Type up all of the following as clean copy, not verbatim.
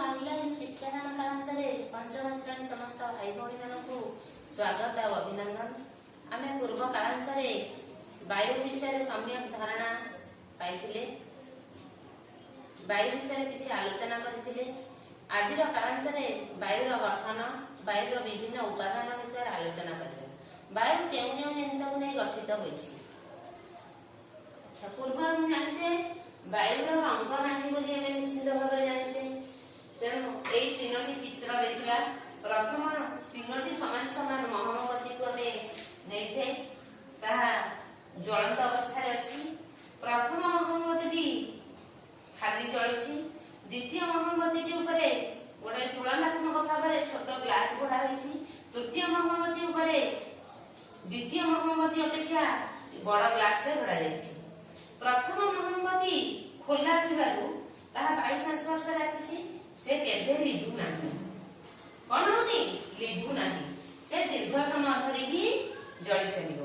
Online ଶିକ୍ଷାଦାନ କାଳାଂଶରେ ପଞ୍ଚମ ଶ୍ରେଣୀ ସମସ୍ତ ଭାଇ ଭଉଣୀମାନଙ୍କୁ ସ୍ୱାଗତ ଆଉ ଅଭିନନ୍ଦନ। ଆମେ ପୂର୍ବ କାଳାଂଶରେ ବାୟୁ ବିଷୟରେ ସମ୍ୟକ ଧାରଣା ପାଇଥିଲେ, ବାୟୁ ବିଷୟରେ କିଛି ଆଲୋଚନା କରିଥିଲେ। ଆଜିର କାଳାଂଶରେ ବାୟୁର ଗଠନ, ବାୟୁର ବିଭିନ୍ନ ଉପାଦାନ ବିଷୟରେ ଆଲୋଚନା କରିବା। ବାୟୁ କେଉଁ କେଉଁ ଜିନିଷକୁ ନେଇ ଗଠିତ ହୋଇଛି? ଆଚ୍ଛା, ପୂର୍ବ ଆମେ ଜାଣିଛେ ବାୟୁର ରଙ୍ଗ ନାହିଁ ବୋଲି ଆମେ ନିଶ୍ଚିତ ଭାବରେ ଜାଣିଛେ। ତେଣୁ ଏଇ ତିନୋଟି ଚିତ୍ର ଦେଖିବା। ପ୍ରଥମ ତିନୋଟି ସମାନ ସମାନ ମହମବତୀକୁ ଆମେ ନେଇଛେ, ତାହା ଜ୍ୱଳନ୍ତ ଅବସ୍ଥାରେ ଅଛି। ପ୍ରଥମ ମହମବତୀଟି ଖାଲି ଜଳୁଛି। ଦ୍ୱିତୀୟ ମହମବତୀଟି ଉପରେ ଗୋଟେ ତୁଳନାତ୍ମକ ଭାବରେ ଛୋଟ ଗ୍ଲାସ ଘୋଡ଼ା ହୋଇଛି। ତୃତୀୟ ମହମବତୀ ଉପରେ ଦ୍ୱିତୀୟ ମହମବତୀ ଅପେକ୍ଷା ବଡ ଗ୍ଲାସରେ ଘୋଡ଼ା ଯାଇଛି। ପ୍ରଥମ ମହମବତୀ ଖୋଲା ଥିବାରୁ ତାହା ବାୟୁ ସଂସ୍ପର୍ଶରେ ଆସୁଛି, ସେ କେବେ ଲିଭୁ ନାହିଁ। କଣ ହଉନି? ଲିଭୁ ନାହିଁ। ସେ ଦୀର୍ଘ ସମୟ ଧରିକି ଜଳି ଚାଲିବ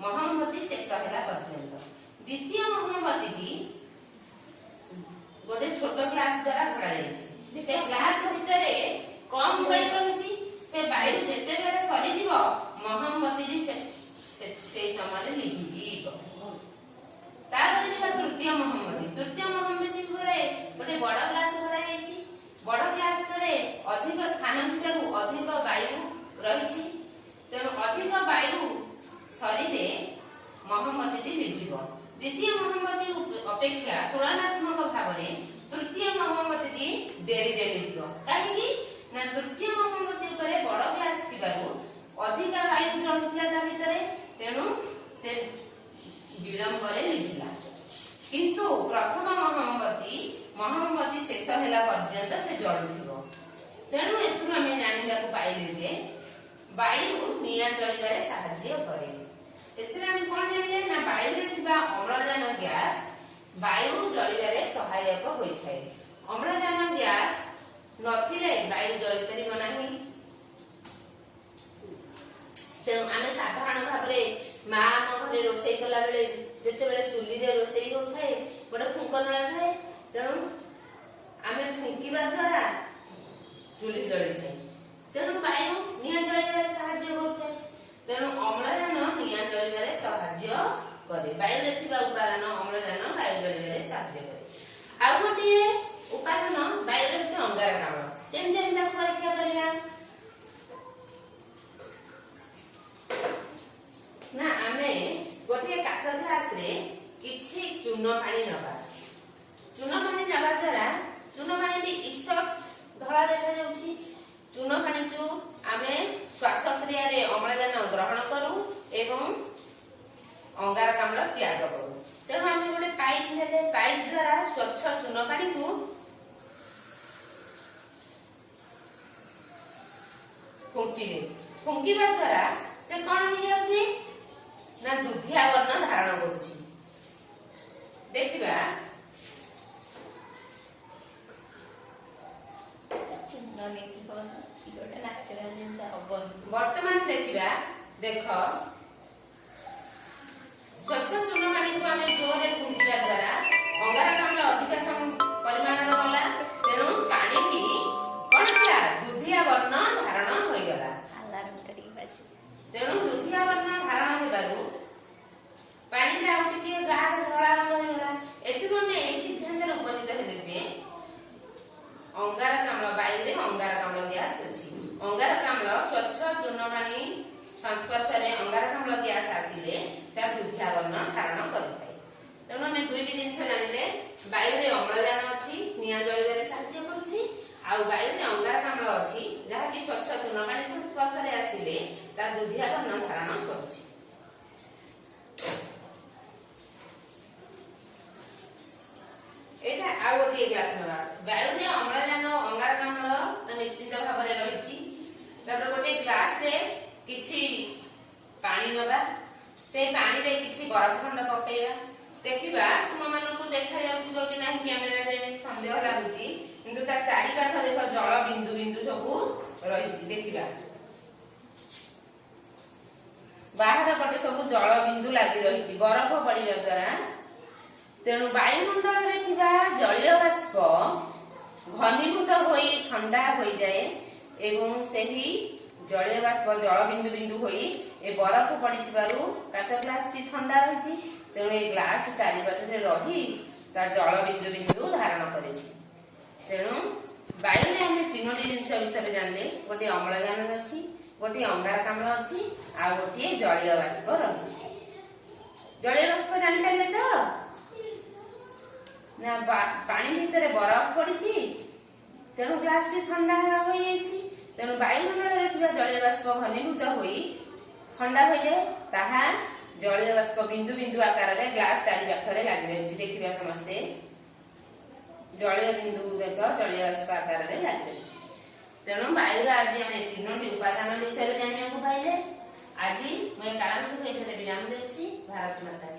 ମହମବତୀ ଶେଷ ହେଲା ପର୍ଯ୍ୟନ୍ତ। ଦ୍ୱିତୀୟ ମହମବତୀଟି ଗୋଟେ ଛୋଟ ଗ୍ଲାସ ଦ୍ଵାରା ଘୋଡ଼ା ଯାଇଛି। ସେ ଗ୍ଲାସ ଭିତରେ କମ ବାୟୁ ରହିଛି। ସେ ବାୟୁ ଯେତେବେଳେ ସରିଯିବ, ମହମବତୀଟି ସେଇ ସମୟରେ ଲିଭିଯିବ। ତାପରେ ଯିବା ତୃତୀୟ ମହମବତୀ। ତୃତୀୟ ମହମବତୀ ଉପରେ ଗୋଟେ ବଡ ଗ୍ଲାସ ଘୋଡ଼ା ଯାଇଛି। ବଡ ଗ୍ଲାସରେ ଅଧିକ ସ୍ଥାନ ଥିବାରୁ ଅଧିକ ବାୟୁ ରହିଛି। ତେଣୁ ଅଧିକ ବାୟୁ ସରିଲେ ମହମବତୀଟି ଲିଭିବ। ଦ୍ୱିତୀୟ ମହମବତୀ ଅପେକ୍ଷା ତୁଳନାତ୍ମକ ଭାବରେ ତୃତୀୟ ମହମବତୀଟି ଡେରିରେ ଲିଭିବ। କାହିଁକି ନା ତୃତୀୟ ମହମବତୀ ଉପରେ ବଡ ଗ୍ଲାସ ଥିବାରୁ ଅଧିକା ବାୟୁ ରହିଥିଲା ତା ଭିତରେ, ତେଣୁ ସେ ବିଳମ୍ବରେ ଲିଭିଲା। କିନ୍ତୁ ପ୍ରଥମ ମହମବତୀ ଶେଷ ହେଲା ପର୍ଯ୍ୟନ୍ତ ସେ ଜଳୁଥିବ। ତେଣୁ ଏଥିରୁ ଆମେ ଜାଣିବାକୁ ପାଇଲେ ଯେ ବାୟୁ ନିଆଁ ଜଳିବାରେ ସାହାଯ୍ୟ କରେ। ଏଥିରେ ଆମେ କଣ ଜାଣିଲେ ନା ବାୟୁରେ ଥିବା ଅମ୍ଳଜାନ ଗ୍ୟାସ ବାୟୁ ଜଳିବାରେ ସହାୟକ ହୋଇଥାଏ। ଅମ୍ଳଜାନ ଗ୍ୟାସ ନଥିଲେ ବାୟୁ ଜଳିପାରିବ ନାହିଁ। ତେଣୁ ଆମେ ସାଧାରଣ ଭାବରେ ମା ଆମ ଘରେ ରୋଷେଇ କଲା ବେଳେ, ଯେତେବେଳେ ଚୁଲିରେ ରୋଷେଇ ହଉଥାଏ, ଗୋଟେ ଫୁଙ୍କ ନଳା ଥାଏ। ତେଣୁ ଆମେ ଫୁଙ୍କିବା ଦ୍ଵାରା ଚୁଲି ଜଳିଥାଏ। ତେଣୁ ବାୟୁ ନିଆଁ ଜଳିବାରେ ସାହାଯ୍ୟ କରୁଥାଏ। ତେଣୁ ଅମ୍ଳଜାନ ନିଆଁ ଜଳିବାରେ ସାହାଯ୍ୟ କରେ। ବାୟୁରେ ଥିବା ଉପାଦାନ ଅମ୍ଳଜାନ ବାୟୁ ଜଳିବାରେ ସାହାଯ୍ୟ କରେ। ଆଉ ଗୋଟିଏ ଉପାଦାନ ବାୟୁରେ ହଉଛି ଅଙ୍ଗାରକାମ୍ଳ। କେମିତି ଆମେ ତାକୁ ପରୀକ୍ଷା କରିବା ନା ଆମେ ଗୋଟିଏ କାଚ ଗ୍ଲାସରେ କିଛି ଚୂନ ପାଣି ନବା। ଚୂନ ପାଣି ନେବା ଦ୍ଵାରା ଚୂନ ପାଣିଟି ଈଷତ୍ ଧଳା ଦେଖାଯାଉଛି। ଚୂନ ପାଣିକୁ ଆମେ ଶ୍ୱାସକ୍ରିୟାରେ ଅମ୍ଳଜାନ ଗ୍ରହଣ କରୁ ଏବଂ ଅଙ୍ଗାରକାମ୍ଳ ତ୍ୟାଗ କରୁ। ତେଣୁ ଆମେ ଗୋଟେ ପାଇପ୍ ନେଲେ, ପାଇପ୍ ଦ୍ଵାରା ସ୍ୱଚ୍ଛ ଚୂନ ପାଣିକୁ ଫୁଙ୍କିଲେ, ଫୁଙ୍କିବା ଦ୍ଵାରା ସେ କଣ ହେଇଯାଉଛି ନା ଦୁଧିଆ ବର୍ଣ୍ଣ ଧାରଣ କରୁଛି। ଦେଖିବା, ଗୋଟେ ନ୍ୟାଚୁରାଲ ଜିନିଷ ହବନି। ବର୍ତ୍ତମାନ ଦେଖିବା, ଦେଖ, ସ୍ୱଚ୍ଛ ଚୂନ ପାଣିକୁ ଆମେ ଜୋରରେ ଫୁଙ୍କିବା ଦ୍ଵାରା ଅଙ୍ଗାରକାମ୍ଳ ଅଧିକ ପରିମାଣର ଗଲା। ତେଣୁ ପାଣିଟି କଣ ହେଲା? ଦୁଧିଆ ବର୍ଣ୍ଣ ଧାରଣ ହୋଇଗଲା। ଆଲାର୍ମଟା ଟିକେ ବାଜିବ। ତେଣୁ ଦୁଧିଆ ବର୍ଣ୍ଣ ଧାରଣ ହେବାରୁ ପାଣିରେ ଆଉ ଟିକେ ଗାଢ ଧଳା ରଙ୍ଗ ହେଇଗଲା। ଏଥିରୁ ଆମେ ଏଇ ସିଦ୍ଧାନ୍ତରେ ଉପନୀତ ହେଲେ ଯେ ଅଙ୍ଗାରକାମ୍ଳ, ବାୟୁରେ ଅଙ୍ଗାରକାମ୍ଳ ଗ୍ୟାସ ଅଛି। ଅଙ୍ଗାରକାମ୍ଳ, ସ୍ୱଚ୍ଛ ଚୂନ ପାଣି ସଂସ୍ପର୍ଶରେ ଅଙ୍ଗାରକାମ୍ଳ ଗ୍ୟାସ ଆସିଲେ ସେ ଦୁଧିଆ ବର୍ଣ୍ଣ ଧାରଣ କରିଥାଏ। ତେଣୁ ଆମେ ଦୁଇଟି ଜିନିଷ ଜାଣିଲେ: ବାୟୁରେ ଅମ୍ଳଜାନ ଅଛି, ନିଆଁ ଜଳିବାରେ ସାହାଯ୍ୟ କରୁଛି, ଆଉ ବାୟୁରେ ଅଙ୍ଗାରକାମ୍ଳ ଅଛି, ଯାହାକି ସ୍ୱଚ୍ଛ ଚୂନ ପାଣି ସଂସ୍ପର୍ଶରେ ଆସିଲେ ତା ଦୁଧିଆ ବର୍ଣ୍ଣ ଧାରଣ କରୁଛି। ଏଇଟା ଆଉ ଗୋଟିଏ ଗ୍ଲାସ ନେବା। ବାୟୁରେ ଅମ୍ଳଜାନ, ଅଙ୍ଗାରକାମ୍ଳ ତ ନିଶ୍ଚିତ ଭାବରେ ରହିଛି। ତାପରେ ଗୋଟିଏ ଗ୍ଲାସରେ କିଛି ପାଣି ନେବା, ସେଇ ପାଣିରେ କିଛି ବରଫ ଖଣ୍ଡ ପକେଇବା। ଦେଖିବା ତୁମମାନଙ୍କୁ ଦେଖାଯାଉଥିବ କି ନାହିଁ କ୍ୟାମେରାରେ, ସନ୍ଦେହ ଲାଗୁଛି, କିନ୍ତୁ ତା ଚାରିପାଖ ଦେଖ, ଜଳ ବିନ୍ଦୁ ବିନ୍ଦୁ ସବୁ ରହିଛି। ଦେଖିବା, ବାହାର ପଟେ ସବୁ ଜଳ ବିନ୍ଦୁ ଲାଗି ରହିଛି ବରଫ ପଡିବା ଦ୍ଵାରା। ତେଣୁ ବାୟୁମଣ୍ଡଳରେ ଥିବା ଜଳୀୟ ବାଷ୍ପ ଘନୀଭୂତ ହୋଇ ଥଣ୍ଡା ହୋଇଯାଏ ଏବଂ ସେହି ଜଳୀୟ ବାଷ୍ପ ଜଳ ବିନ୍ଦୁ ବିନ୍ଦୁ ହୋଇ ଏ ବରଫ ପଡିଥିବାରୁ କାଚ ଗ୍ଲାସଟି ଥଣ୍ଡା ରହିଛି। ତେଣୁ ଏ ଗ୍ଲାସ ଚାରିପାଖରେ ରହି ତା ଜଳ ବିନ୍ଦୁ ବିନ୍ଦୁ ଧାରଣ କରିଛି। ତେଣୁ ବାୟୁରେ ଆମେ ତିନୋଟି ଜିନିଷ ବିଷୟରେ ଜାଣିଲେ। ଗୋଟିଏ ଅମ୍ଳଜାନ ଅଛି, ଗୋଟିଏ ଅଙ୍ଗାରକାମ୍ଳ ଅଛି, ଆଉ ଗୋଟିଏ ଜଳୀୟ ବାଷ୍ପ ରହିଛି। ଜଳୀୟ ବାଷ୍ପ ଜାଣିପାରିଲେ ତ ନା? ପାଣି ଭିତରେ ବରଫ ପଡିଛି, ତେଣୁ ଗ୍ଲାସଟି ଥଣ୍ଡା ହୋଇଯାଇଛି। ତେଣୁ ବାୟୁମଣ୍ଡଳରେ ଥିବା ଜଳୀୟ ବାଷ୍ପ ଘନୀଭୂତ ହୋଇ ଥଣ୍ଡା ହୋଇଯାଏ। ତାହା ଜଳୀୟ ବାଷ୍ପ ବିନ୍ଦୁ ବିନ୍ଦୁ ଆକାରରେ ଗ୍ଲାସ ଚାରି ପାଖରେ ଲାଗି ରହିଛି। ଦେଖିବା ସମସ୍ତେ, ଜଳୀୟ ବିନ୍ଦୁ ଗୁଡିକ ଜଳୀୟ ବାଷ୍ପ ଆକାରରେ ଲାଗି ରହିଛି। ତେଣୁ ବାୟୁର ଆଜି ଆମେ ତିନୋଟି ଉପାଦାନ ବିଷୟରେ ଜାଣିବାକୁ ପାଇଲେ। ଆଜି ମୁଁ ଏ କାଳାଂଶକୁ ଏଠାରେ ବିରାମ ଦେଉଛି। ଭାରତ ମାତା।